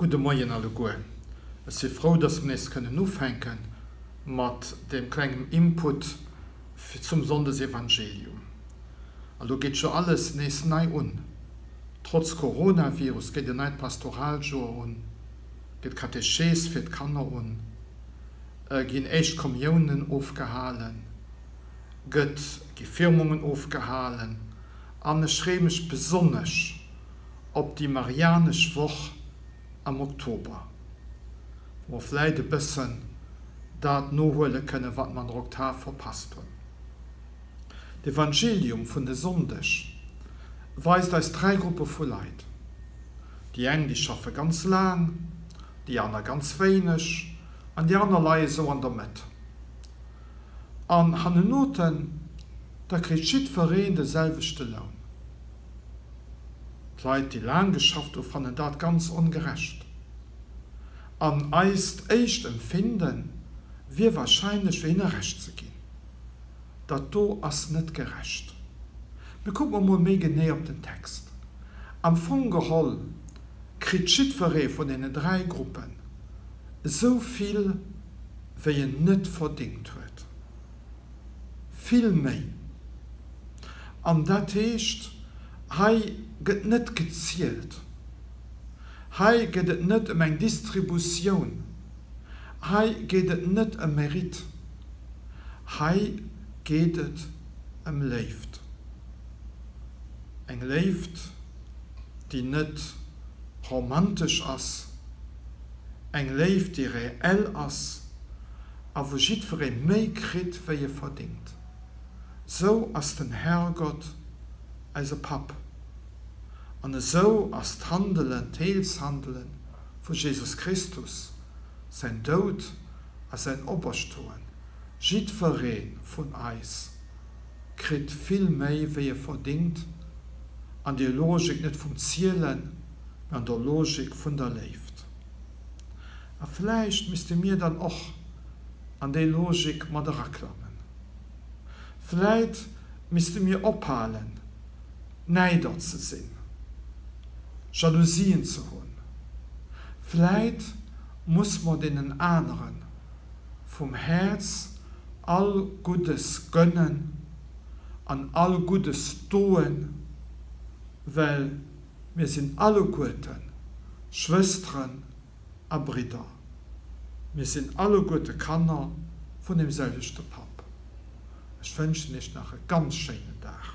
Gudde Moien alleguer. Ech si frou, dass mer nees kënnen ufänke mat deem klengem Input zum Sonndes-Evangelium. A lo geet jo alles nees nei un. Trotz Coronavirus geet en neit Pastoraljoer un, geet d'Katechees fir d'Kanner un, ginn éischt Kommiounen ofgehalen, gëtt, gi Firmungen ofgehalen an ech freeë mech besonnesch op déi Marianesch Woch am Oktober, wou mer vläit e bëssen dat nohuele kënnen, wat mer an der Oktav verpasst hunn. D'Evangelium vun de Sonndeg weist eis 3 Gruppe vu Leit. Déi eng, déi schaffe ganz laang, déi aner ganz wéineg an déi aner leie sou an der Mëtt. An hannenoten, da kritt jiddwereen de selwechte Loun. D'Leit, déi laang geschafft hu fannen dat ganz ongerecht. An eist éischt Empfinden wier wahrscheinlech fir hinne Recht ze ginn. Dat do ass net gerecht. Mee kucke mer mol méi genee op den Text. Am Fong geholl kritt jiddweree vun deenen 3 Gruppen esou vill, wéi en net verdingt huet. Vill méi. An dat heescht, hei gëtt net gezielt. Hei geet et net ëm eng Distributioun. Hei geet et net ëm Mérite. Hei geet et ëm Léift. Eng Léift, déi net romantesch ass, Eng Léift, déi reell ass a wou jiddweree méi kritt, wéi e verdingt. Sou ass den Herrgott eise Papp. An esou ass d'Handelen, d'Heelshandele vu Jesus Christus, säin Doud a säin Operstoen. Jiddweree vun eis kritt vill méi, wéi e verdingt, an deer Logik net vum Zielen, mä an der Logik vun der Léift. A vläicht misste mir dann och an déi Logik mat eraklammen. Vläit misste mir ophalen, Näider ze sinn, Jalousien ze hunn. Vläit muss mer deenen anere vum Häerz all Guddes gönnen an all Guddes doen, well Mir sinn alleguerte Schwësteren a Bridder. Mir sinn alleguerte Kanner vun deem selwechte Papp. Ech wënschen iech nach e ganz schéinen Dag.